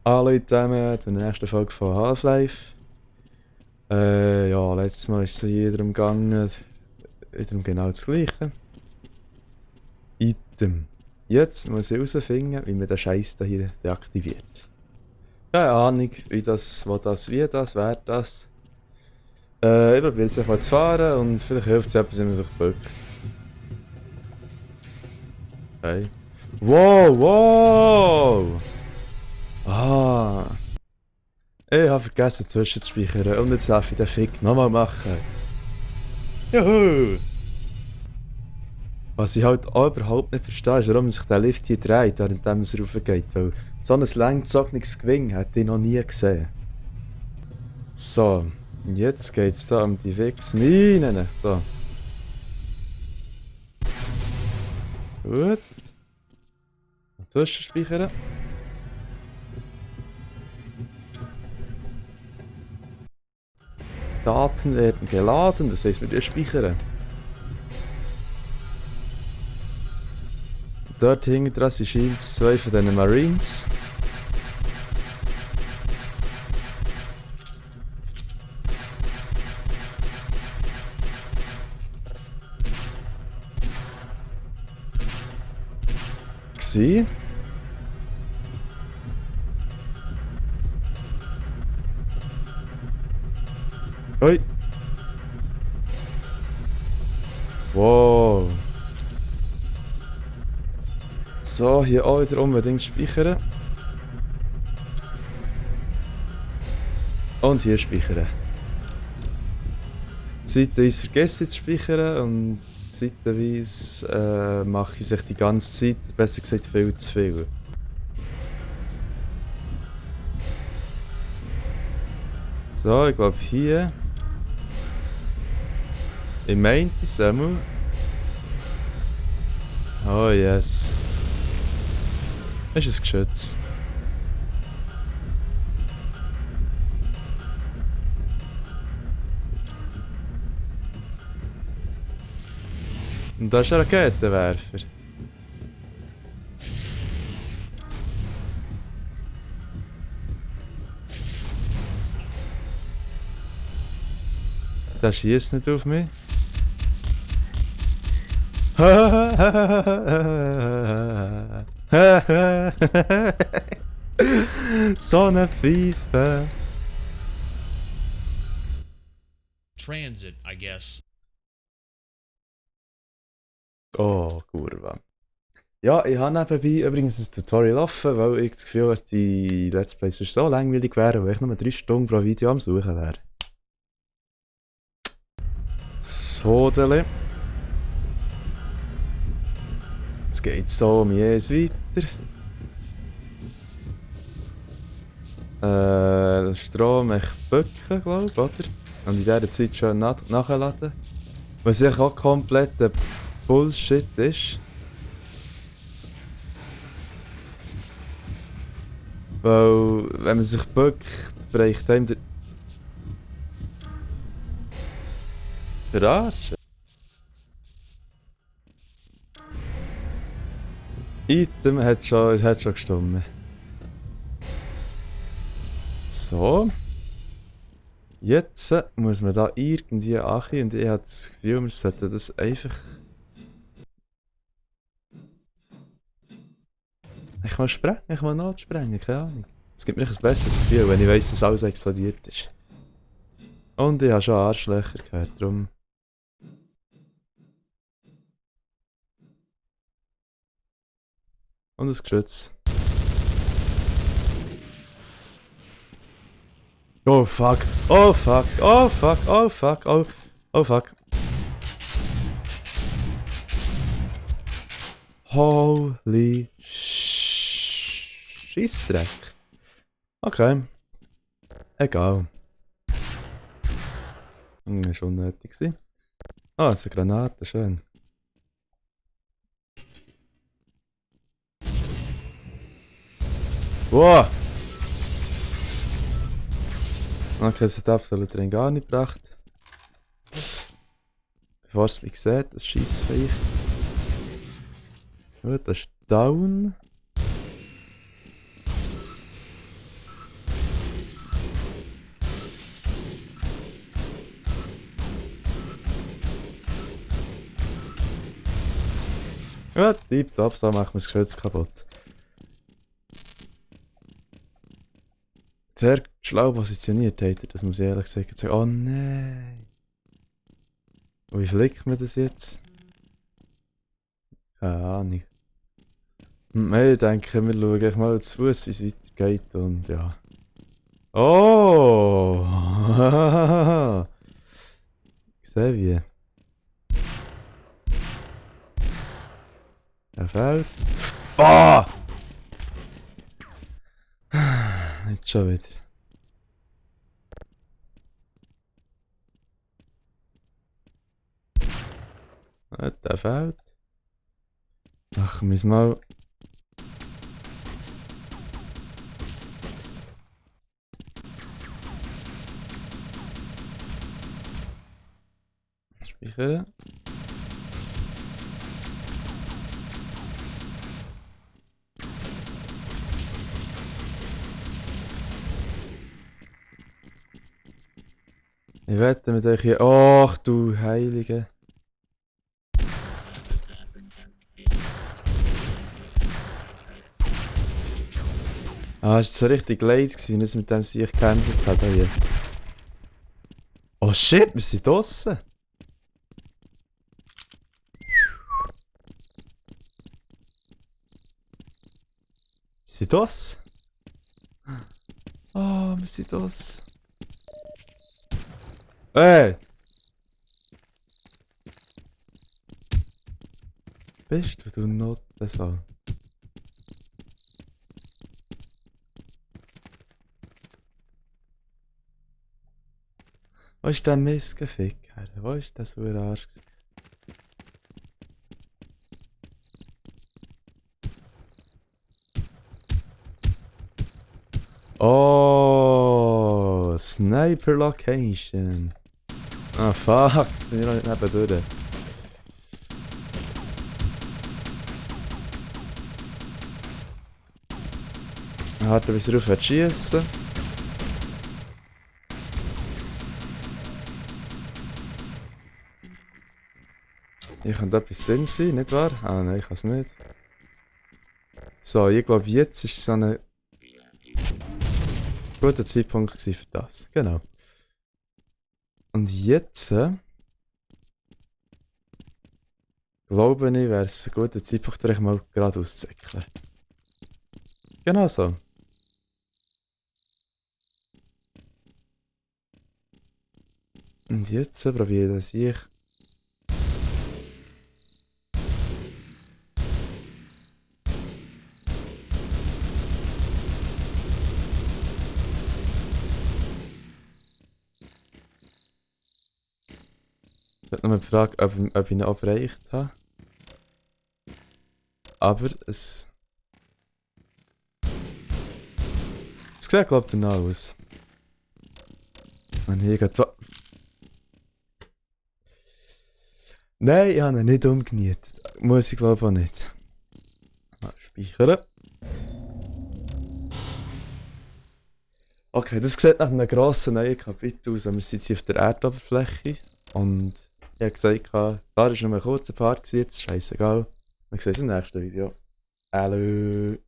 Hallo zusammen zur nächsten Folge von Half-Life. Ja, letztes Mal ist es hier darum gegangen, wieder um genau das gleiche. Item. Jetzt muss ich herausfinden, wie man den Scheiß hier deaktiviert. Keine Ahnung, wie das, wo das, wie das, wer das. Ich probiere jetzt mal zu fahren und vielleicht hilft es etwas, wenn man sich bückt. Okay. Wow, wow! Ah! Ich habe vergessen zwischenzuspeichern und jetzt darf ich den Fick nochmal machen. Juhu! Was ich halt auch überhaupt nicht verstehe, ist, warum sich der Lift hier dreht, während es raufgeht. Weil so ein langgezogenes Gewing hätte ich noch nie gesehen. So, und jetzt geht es da um die Wichsminen. So. Gut. Zwischenspeichern. Daten werden geladen, das heisst, wir speichern. Dort hinten dran sind Shields, zwei von diesen Marines. Gsi. Oi. Wow. So, hier auch wieder unbedingt speichern. Und hier speichern. Zeitweise vergesse ich zu speichern und zeitweise mache ich sich die ganze Zeit, besser gesagt, viel zu viel. So, ich glaube hier. Ich meinte Samuel. Oh yes. Das ist ein Geschütz. Und da ist ein Raketenwerfer. Der schießt nicht auf mich. So eine Pfeife. Transit, I guess. Oh, Kurva. Ja, ich habe nebenbei übrigens ein Tutorial offen, weil ich das Gefühl habe, dass die Let's Plays so langweilig wären, weil ich nur 3 Stunden pro Video am Suchen wäre. So, Dele. Jetzt geht es hier um jedes weiter. Strom ich bücken, glaube ich, oder? Und in dieser Zeit schön nachladen. Was ja auch kompletter Bullshit ist. Weil, wenn man sich bückt, bricht einem der... Verarschen? Item hat schon gestimmt. So. Jetzt muss man da irgendwie ankommen und ich habe das Gefühl, wir sollten das einfach... Ich kann sprengen, ich kann notsprengen, keine Ahnung. Es gibt mir ein besseres Gefühl, wenn ich weiss, dass alles explodiert ist. Und ich habe schon Arschlöcher gehört, darum... Und ein Geschütz. Oh fuck, oh fuck, oh fuck, oh fuck, oh fuck. Holy Scheissdreck. Okay. Egal. Das war unnötig. Ah, es ist eine Granate, schön. Wow! Okay, das hat absolut rein gar nicht gebracht. Bevor es mich sieht, das Scheissviech. Gut, das ist down. Ja, tipptopp, so machen wir das Geschütz kaputt. Sehr schlau positioniert hat er, das muss ich ehrlich sagen. Oh nein. Wie flickt man das jetzt? Keine Ahnung. Ich denke, wir schauen gleich mal zu Fuß, wie es weitergeht und ja. Oh! Ich sehe wie. Er fällt. Ah! Nicht schon wieder. Der fällt. Ach, müssen wir mal. Speichern. Ich wette mit euch hier. Ach du Heilige. Ah, es war so richtig leid, dass mit dem sich gehandelt hat hier. Oh shit, wir sind draussen. Wir sind draussen. Oh, wir sind draussen. Hey! Bist du Noten so? Wo ist der Missgeficker? Wo ist das für ein Arsch? Oh, Sniper Location. Ah, fuck. Sind wir noch nicht nebendurch. Warte, bis er aufhört zu schiessen. Hier könnte etwas drin sein, nicht wahr? Ah nein, ich kann es nicht. So, ich glaube, jetzt ist so ein guter Zeitpunkt für das. Genau. Und jetzt glaube ich, wäre es ein guter Zeitpunkt, euch mal geradeaus zu zickeln. Genau so. Und jetzt probiere ich, dass ich. Ich habe noch mal gefragt, ob ich ihn abgereicht habe. Aber es sieht, glaube ich, danach aus. Und hier geht Nein, ich habe ihn nicht umgenietet. Muss ich glaube auch nicht. Mal speichern. Okay, das sieht nach einem grossen neuen Kapitel aus. Wir sind jetzt auf der Erdoberfläche. Und ich habe gesagt, da war nur ein kurzer Part, jetzt scheißegal. Wir sehen uns im nächsten Video. Hallo.